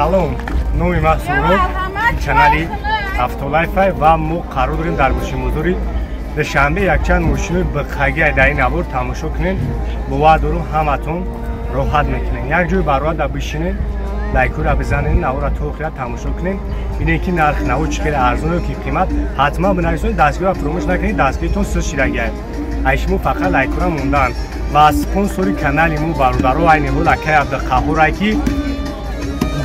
Салом, номи ман Суроб, канали Автолайфай ва мо қарор дорем дар гӯшимузори Душанбе якчанд мошинои бқаги дар ин навор тамошо кунед. Бовар дорум ҳаматон роҳат мекунед. Як ҷой бароада бишинед, лайкура бизанед, навора то охира тамошо кунед. Бинед ки нарх наво чӣ хеле арзон ё ки қимат. Ҳатман бинависонед, дастгирро фуромӯш накунед, дастгиритон суст шидагиад. Ай шумо фақат лайкура мондаанд. Ва спонсори канали мо бародаро айни ҳол акай Абдуқаҳҳор ки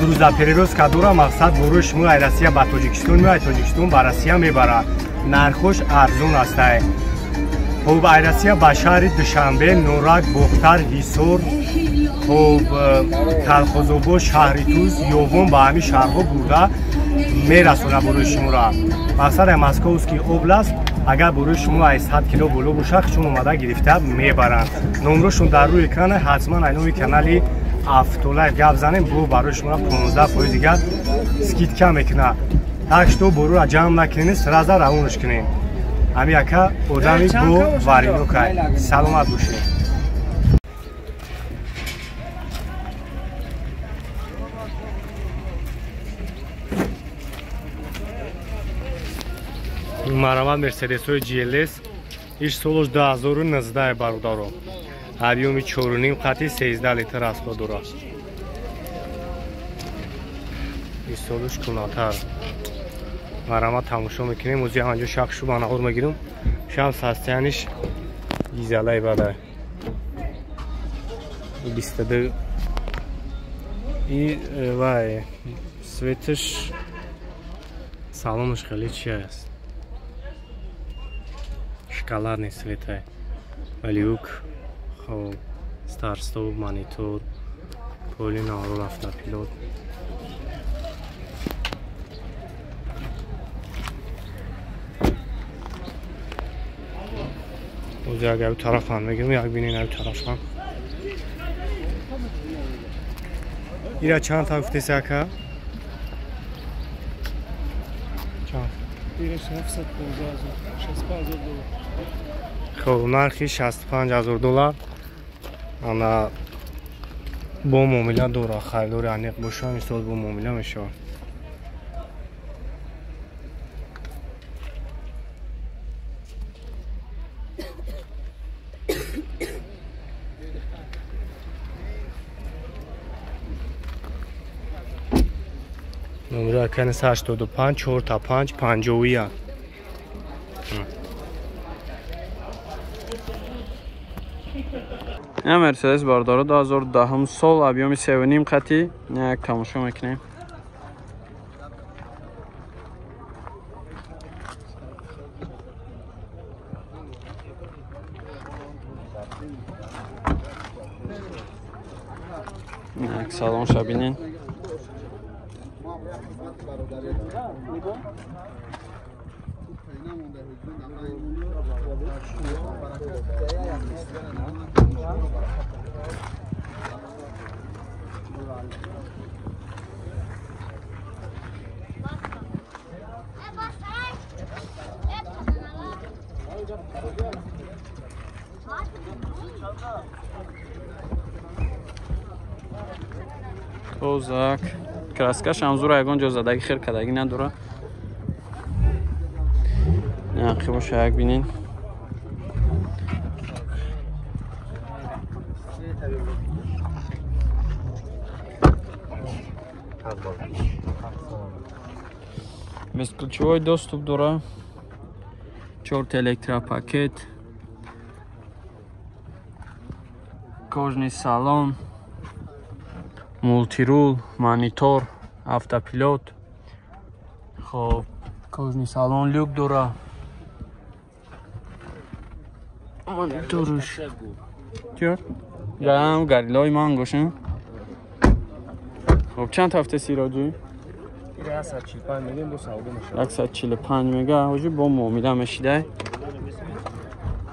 грузоперевозка дора, мақсад борои шумо ай Россия ба Тоҷикистон меояд, Тоҷикистон ба Россия мебарад. Нархош арзон астае. Хуб, ай Россия ба шаҳри Душанбе, Норак, Бохтар, Ҳисор, хуб, Калхозобод, шаҳри Туз, Ёвон ба ҳамин шаҳрҳо бурда мерасонад борои шуморо. Мақсад ай Московский област, агар борои шумо ай 100 кило боло бошад, чун омада гирифта мебаранд. Номрошон дар рӯи экран, ҳатман ай номи канали Автолайф гап занем, бо барои шумо 15% дигар скидка мекунад. Так что борура ҷамъ накунед, сразу равонаш кунед. Ҳами яка одами бо варинокай. Саломат бошед. Марамат Мерседесҳои GLS иш солош 2019 бародаро. Объёми 4.5 қати 13 литр расход дорад. Иш солош кунатар. Марамат тамошо мекунем. Ози анҷо шахшу ба наҳор мегирем. Шам состояниш изалай бадай. 22 и вай светаш салонаш хеле чи аст. Шоколадный цвета, люк, хоб, старт-стоп, монитор, поли наворот, автопилот. Ози агар ӯ тарафам мегирем, як бинен ӯ тарафам. Ира чанд та гуфтеси ака? Чанд? Ира 715 65 доллар. Хоб, нархи 65 000 доллар. Ана бо муомила дора, харидори аниқ боша, мисол бо муомила мешавад. Номери акани 85 45 51. Ин Мерседес бардора 2010 сол, объёми 3.5 қати, як тамошо мекунем. Як салонша бинен. Тозак. Краскаш ҳамзура ягон ҷо задаги хел кадаги надора. Нақи боша як бинен. Бесключевой доступ дора. 4 электропакет. Кожный салон. Мултирул, монитор, автопилот. Хоб, кожный салон, люк дора. Мониторш. Чё? Ям гарилой ман гошем. Хоб, чанд ҳафта сироҷӣ? 145 мегем, бо савдо мешавад. 145 мега, ҳоҷи бо муомила мешидай.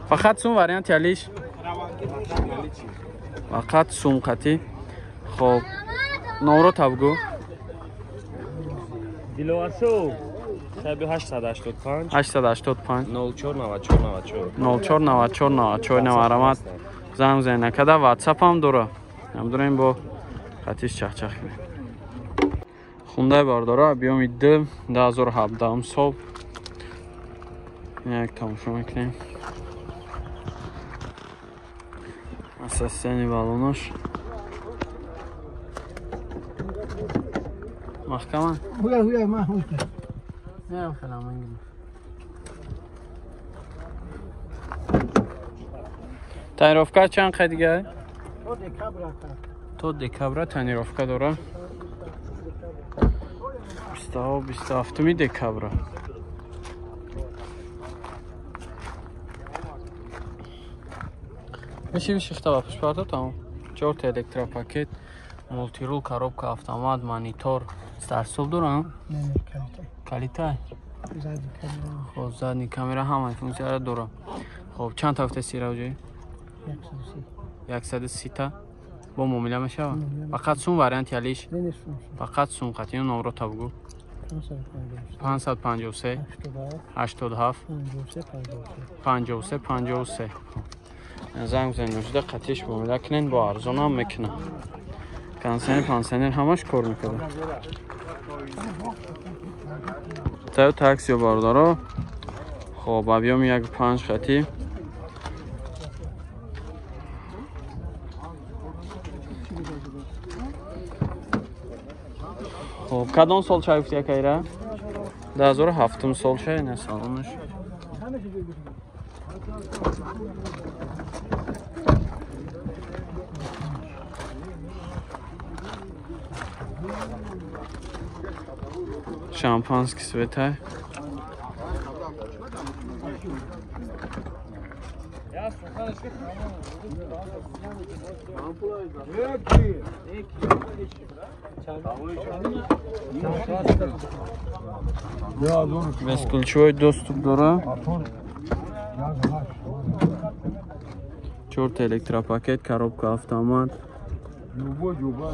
Фақат сум вариант ялиш? Фақат сум қатӣ. Хоб, номро табгу. Диловаршо 885 885 04 94 94 04 94 94 наварамат занг зайна када WhatsApp ҳам дора. Ҳам дорем бо қатиш чахчах кунем. Хундай бардора объёми 2 2017 сол. Як тамошо мекунем. Асасияни балонош. Маҳкама? Хуя, ма хуя. Не, хела мангим. Тонировка чанд қай дига? То декабра. То декабра тонировка дора. 27 декабра. Миши бишихта ба пушпарто тамом. 4 та электропакет, мултирул, коробка, автомат, монитор, старт-стоп дора? Не, калита. Калита? Задний камера. Хоб, задний камера ҳамаи функсияро дора. Хоб, чанд та гуфта сира уҷои? 130. 130 та. Бо муомила мешавад? Фақат сум варианти алиш? Фақат сум қатино номро та бугу. 553 87 53 53. Занг бизанед ношида қатиш муомила кунед, бо арзонам мекунад. Консионер, пансионер ҳамаш кор мекунад. Тайо таксио бародаро. Хоб, объёми 1.5 хати. Хоб, кадом сол чай гуфти якайра? 2007 сол чай, не салонаш. Шампанский цветай. Бесключевой доступ дора. 4 электропакет, коробка, автомат.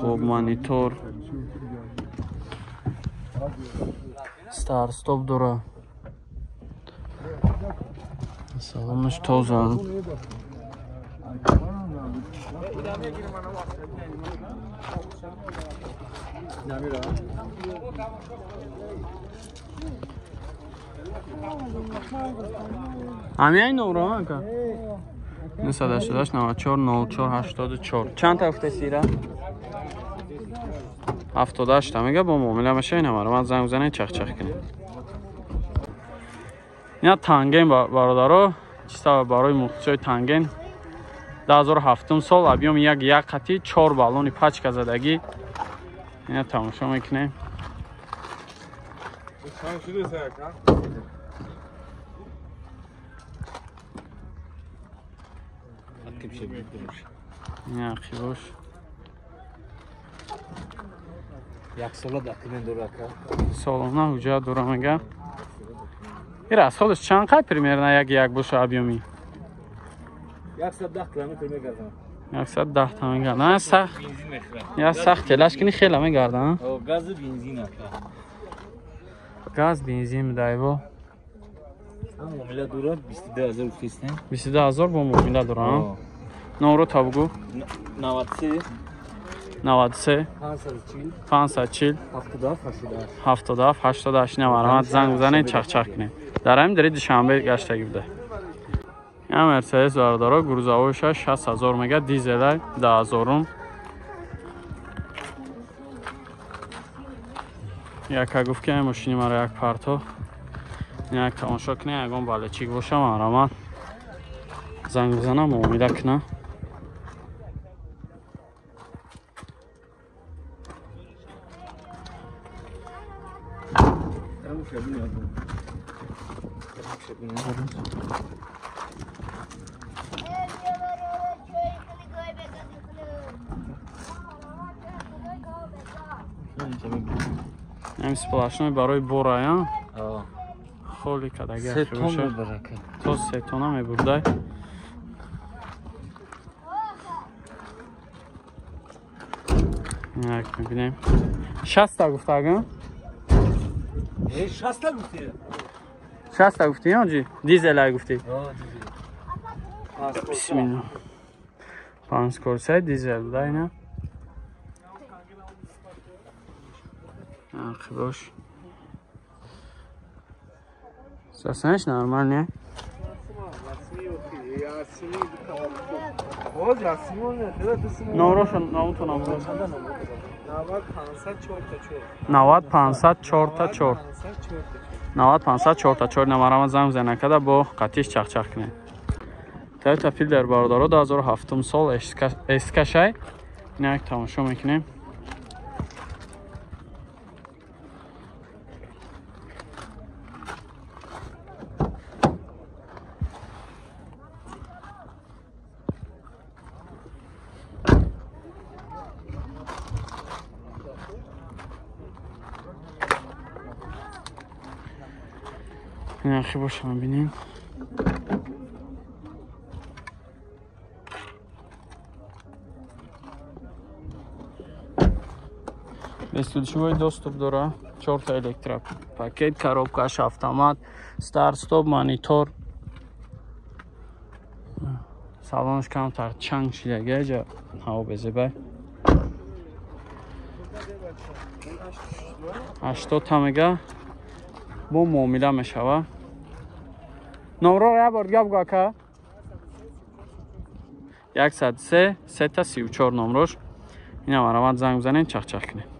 Хоб, монитор. Старт-стоп дора. Салонаш тоза. Ҳамин номро ака? 988 94 04 84. Чанд та гуфта сира? 78 та мега бо муомила меша ина маро ман занг бизанед чах-чах кунед. Ина танген бародаро, чиста барои мухлисои танген 2007 сол объёми 1.1 қати 4 баллони пачка задагӣ. Ина тамошо мекунем. Ина ақибош. Як сола документ дора ака. Солона ҳуҷҷат дора мега. Ира аз ходаш чанд қай примерно 1.1 боша объёми? 110 километр мегардам. 110 та мегардам. На сахт. Я сахт телаш кини хела мегардам. О, газ бензин ака. Газ бензин дайво. Муомила дора 22000 гуфтестем. 22000 бо муомила дора. Номро та бугу. 93 93 540 540 77 88 77 88. Намарамат занг бизанед чах-чах кунед. Дар ҳамин дари Душанбе гаштагӣ буда. Я Мерседес бародаро грузовойша 60000 мега, дизелай 10000. Яка гуфт ки мошини маро як парто як тамошо кунед, ягон балечик боша марамат занг бизанам муомила кунам. Ҳамин сплошной барои борая. Холи кадаги то се тона мебурдай. Як мебинем. 60 гуфтага? 60 гуфти. 60 гуфти ё дизелай гуфти? Бисмилла. 5 корсай дизел да ина. Ақибош. Сасанаш нормал не? Номрошон номтон номро. 90 504 4. 90 504 4 номарама занг бизанед када бо қатиш чахчах кунед. Toyota Fielder бародаро 2007 сол эскашай. Инак тамошо мекунем. Инахи бошам бинем. Бесключевой доступ дора, 4 электропакет, коробкаш автомат, старт стоп, монитор. Салонш камтар чанг шидаги, ҷа ҳаво безебай. 80 та мега бо муомила мешава. Номро як бор дига бугӯ ака. 103 334 номрош. Ина марамат занг бизанед, чахчах кунед.